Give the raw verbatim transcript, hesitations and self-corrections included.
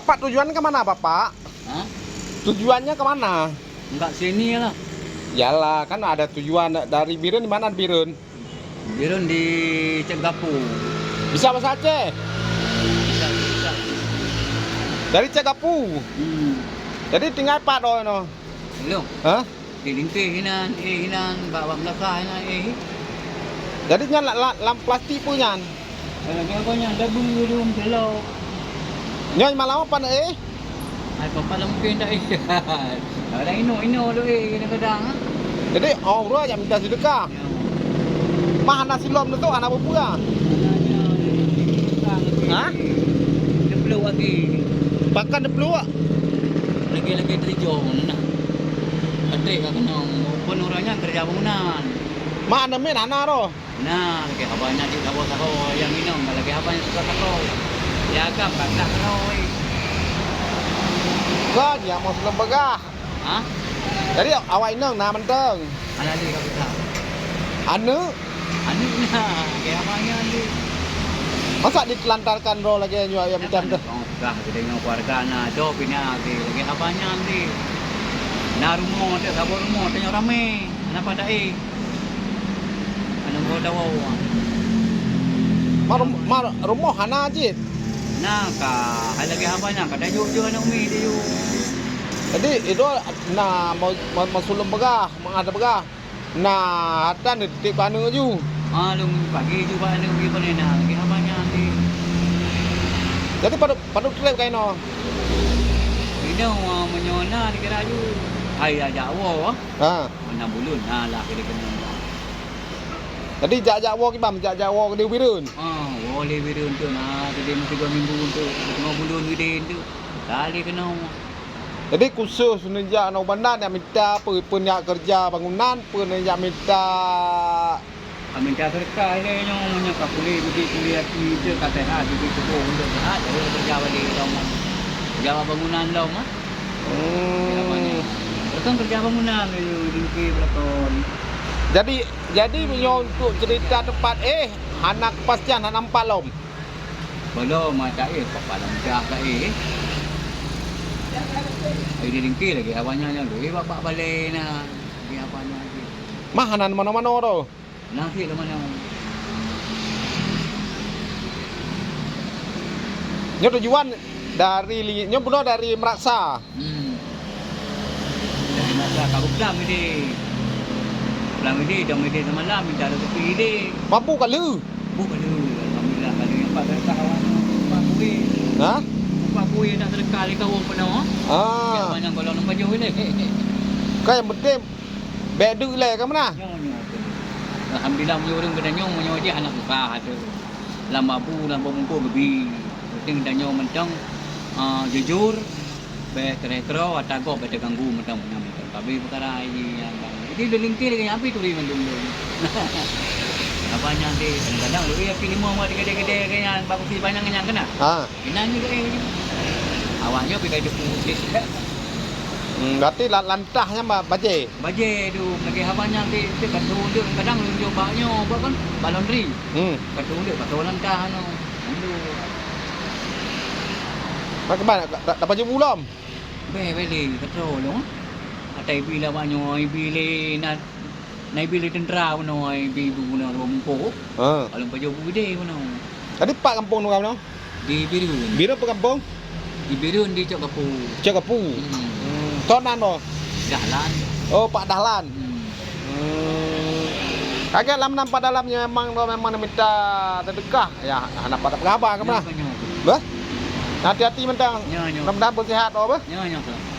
Pak, tujuan ke mana, Bapak? Hah? Tujuannya ke mana? Enggak sini lah. Yalah, kan ada tujuan dari Bireuen, di mana Bireuen? Bireuen di Cek Gapu. Bisa bahasa Aceh? Bisa, bisa. Dari Cek Gapu? Hmm. Jadi tinggai pat droe nyoe? Belum. Hah? Di lingkeh inan, eh inan, bak, bak meulakah inan, eh. Jadi nyan la-, la-, lam plastik peue nyan? Kalau dia apa nyan, dah beli dulu, belum. Nyoe malam apa nak, eh? Ai, papa lah mungkin tak, eh. Ada ino, ino tu, eh, kadang-kadang, ah. Jadi, oh, uroe jak minta sedekah. Ya. Mah hana silom tu, hana peue-peue. Hana, hana, hana. Ha? Dipeluk lagi. Pakan dipeluk? Lagi-lagi terijong, nah. Patrick ka keunong, pun ureueng nyan keureuja bangunan. Mak aneuk miet hana roh? Nah, lagèe haba nyan cit saboh-saboh nyang inong, lagèe haba nyan suka saboh. Ya agam ka gleh keudroe. Ka jih amoe silom peugah. Hah? Jadi awak inong na mantong? Hana lé ka peugah. Aneuk? Aneuk na, lagèe haba nyan lé. Masa ditelantarkan droe lagèe nyoe ayam macam tu? Peugah geutanyoe keluarga na, do pih na lé, lagèe haba nyan lé. Na rumoh, saboh rumoh tanyoe ramé, hana padum éh. Aneuk boh tawoe. Ma rum-, ma rumoh hana cit? Na ka, hai lagèe haba nyan ka tajok-jok aneuk mi tayue. Jadi, itu na mau, mau, mau sulom peugah, mangat peugah. Na, atra neutitip keu aneuk ju. Ah, lôn pagi ju bak aneuk ju pane na, lagèe haba nyan di. Jadi, padub, padub trép ka inoe? Inoe, ah, meunyoe na dikira ju. Hai, jak woe. Ha. Meunan buleuen na lah kira keunoe. Jadi jak-jak woe kiban, jak-jak woe di Bireuen? Ha, woe lé Bireuen tu na, jadi meusigoe minggu tu, teungoh buleuen Iden tu. Ka lé keunoe. Jadi khusus neujak nyoe banda neujak mita peue, peue neujak keureuja bangunan, peue neujak mita Ka minta seudeukah ilèe nyoe, meunyoe ka pulèh biet-biet, pulèh até, ka seuhat, biet-biet tuboh, untuk seuhat, baru keureuja balik lom. Keureuja bangunan lom, ah. Hmm. Keureuja bangunan, lingkeh beulakon. Jadi, jadi meunyoe untuk cerita tempat, eh, hana kepastian, hana nampak lom. Belum, ah, tak, eh, kepala mudah tak, eh. Eh, di lingkeh lagi, awaknya yang dulu, eh, bapak balai na, di apa na lagi. Mah hana mano-mano tu. Nasi lam mana? Nyoe tujuan dari li-, nyoe bunoe dari Meurasa. Hmm. Dari Meurasa ka buklam ide. Buklam ide, dong ide semalam, minta rezeki ide. Mampu ka lheueh? Mampu ka lheueh. Alhamdulillah, ka lheueh. Empat belas tahun awak tu, empat kuih. Ha? Empat kuih nak sedekah lé kaum penuh. Ah. Yang banyak golong lom baju ni. Kan yang penting Bèk duek ilèe ka meunan? Nyoe, nyoe. Alhamdulillah, meunyoe ureueng geutanyoe, meunyoe jih hana susah ate. Lam abu, lam bungkôh geubi. Penting geutanyoe mantong, ah, jujur, bèk keureh-keureh, ata gob bèk teuganggu mantong, mantong. Tapi peukara jih nyang, jadi leuling lagi, habéh turi mandum-dum. Apa nyang di, kadang-kadang luri api limong buat gede-gede ke nyan, bak kupi panjang nyan kena. Ha. Inan juga, eh, awaknyoe pi ka jipeubuet. Hmm, berarti la-, lantah nyan ba-, bajèe? Bajèe tu, lagèe haba nyan ti, ti ka tu, kadang lôn jok bak nyoe, bak kan, bak laundry. Hmm. Ka tu, ka tu lantah anu. Anu. Bagaimana? Da-, da-, dapat jumpa belum? Beh, beh, le, ka tu lôn. Ata ibi lah bak nyoe, ibi le, na, na ibi le tentara bunoe, ibi bu bunoe, dua bungkôh. Ha. Kalau pajoh bu gede bunoe. Tadi pat gampông tu bunoe? Di Bireuen. Bireuen apa gampông? Di Bireuen, di Cok Gapu. Cok Gapu? Hmm. Hmm. Toh nan boh? Dahlan. Oh, Pak Dahlan. Hmm. Hmm. Kagèt lam nan Pak Dahlan nyan memang, memang minta sedekah. Ya, hana pat peugah haba ke meunan? Nyoe, nyoe. Beh? Hati-hati mantong. Nyoe, nyoe. Mudah-mudahan beusehat, oh, beh? Nyoe, nyoe, nyoe.